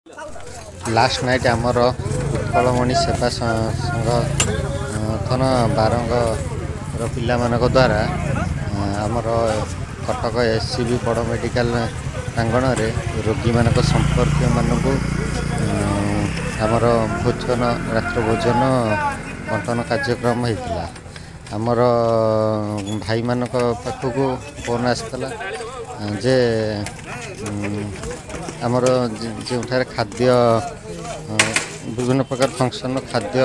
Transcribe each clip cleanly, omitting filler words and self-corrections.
Last night ଆମର ଉତ୍କଳମଣି ସେବା ସଂଘ ଥନ ବାରଙ୍ଗର ପିଲାମାନଙ୍କ ଦ୍ୱାରା ଆମର କଟକ ଏସ୍ ସି ବି ବଡ଼ ମେଡ଼ିକାଲ ପ୍ରାଙ୍ଗଣରେ ରୋଗୀମାନଙ୍କ ସମ୍ପର୍କୀୟମାନଙ୍କୁ ଆମର ଭୋଜନ, ରାତ୍ର ଭୋଜନ ବଣ୍ଟନ କାର୍ଯ୍ୟକ୍ରମ ହେଇଥିଲା। ଆମର ଭାଇମାନଙ୍କ ପାଖକୁ ଫୋନ୍ ଆସିଥିଲା ଯେ ଆମର ଯେଉଁଠାରେ ଖାଦ୍ୟ, ବିଭିନ୍ନ ପ୍ରକାର ଫଙ୍କସନ୍ର ଖାଦ୍ୟ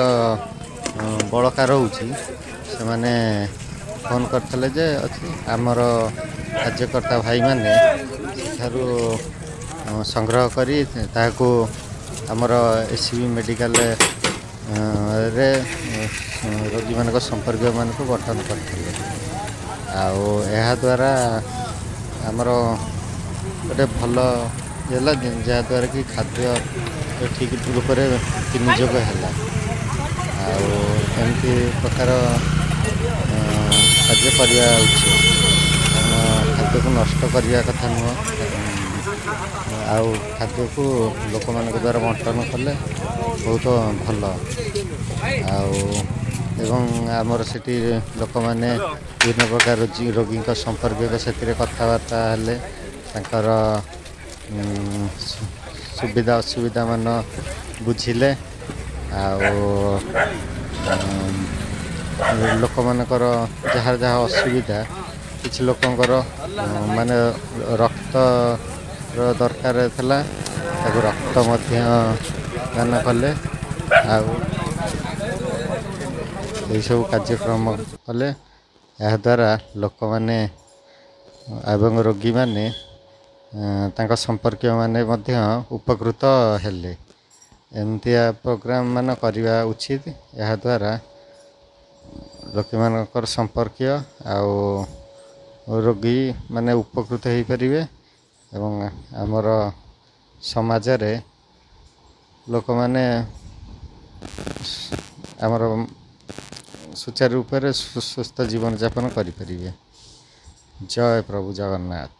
ବଳକା ରହୁଛି, ସେମାନେ ଫୋନ୍ କରିଥିଲେ ଯେ ଅଛି। ଆମର କାର୍ଯ୍ୟକର୍ତ୍ତା ଭାଇମାନେ ସେଠାରୁ ସଂଗ୍ରହ କରି ତାହାକୁ ଆମର ଏସ୍ ସି ବି ମେଡ଼ିକାଲରେ ରୋଗୀମାନଙ୍କ ସମ୍ପର୍କୀୟମାନଙ୍କୁ ବଣ୍ଟନ କରିଥିଲେ। ଆଉ ଏହାଦ୍ୱାରା ଆମର ଗୋଟେ ଭଲ ହେଲା, ଯାହାଦ୍ୱାରା କି ଖାଦ୍ୟ ଠିକ୍ ରୂପରେ ବିନିଯୋଗ ହେଲା। ଆଉ ଏମିତି ପ୍ରକାର କାର୍ଯ୍ୟ କରିବା ଉଚିତ, କାରଣ ଖାଦ୍ୟକୁ ନଷ୍ଟ କରିବା କଥା ନୁହଁ। ଆଉ ଖାଦ୍ୟକୁ ଲୋକମାନଙ୍କ ଦ୍ୱାରା ବଣ୍ଟନ କଲେ ବହୁତ ଭଲ। ଆଉ ଏବଂ ଆମର ସେଠି ଲୋକମାନେ ବିଭିନ୍ନ ପ୍ରକାର ରୋଗୀଙ୍କ ସମ୍ପର୍କୀୟ ସେଥିରେ କଥାବାର୍ତ୍ତା ହେଲେ, ତାଙ୍କର ସୁବିଧା ଅସୁବିଧା ମାନ ବୁଝିଲେ। ଆଉ ଲୋକମାନଙ୍କର ଯାହାର ଯାହା ଅସୁବିଧା, କିଛି ଲୋକଙ୍କର ମାନେ ରକ୍ତର ଦରକାର ଥିଲା, ତାକୁ ରକ୍ତ ମଧ୍ୟ ଦାନ କଲେ। ଆଉ ଏହିସବୁ କାର୍ଯ୍ୟକ୍ରମ କଲେ। ଏହାଦ୍ୱାରା ଲୋକମାନେ ଏବଂ ରୋଗୀମାନେ, ତାଙ୍କ ସମ୍ପର୍କୀୟମାନେ ମଧ୍ୟ ଉପକୃତ ହେଲେ। ଏମିତିଆ ପ୍ରୋଗ୍ରାମ୍ ମାନ କରିବା ଉଚିତ। ଏହାଦ୍ୱାରା ଲୋକମାନଙ୍କର ସମ୍ପର୍କୀୟ ଆଉ ରୋଗୀ ମାନେ ଉପକୃତ ହେଇପାରିବେ ଏବଂ ଆମର ସମାଜରେ ଲୋକମାନେ ଆମର ସୁଚାରୁ ରୂପରେ ସୁସ୍ଥ ଜୀବନଯାପନ କରିପାରିବେ। ଜୟ ପ୍ରଭୁ ଜଗନ୍ନାଥ।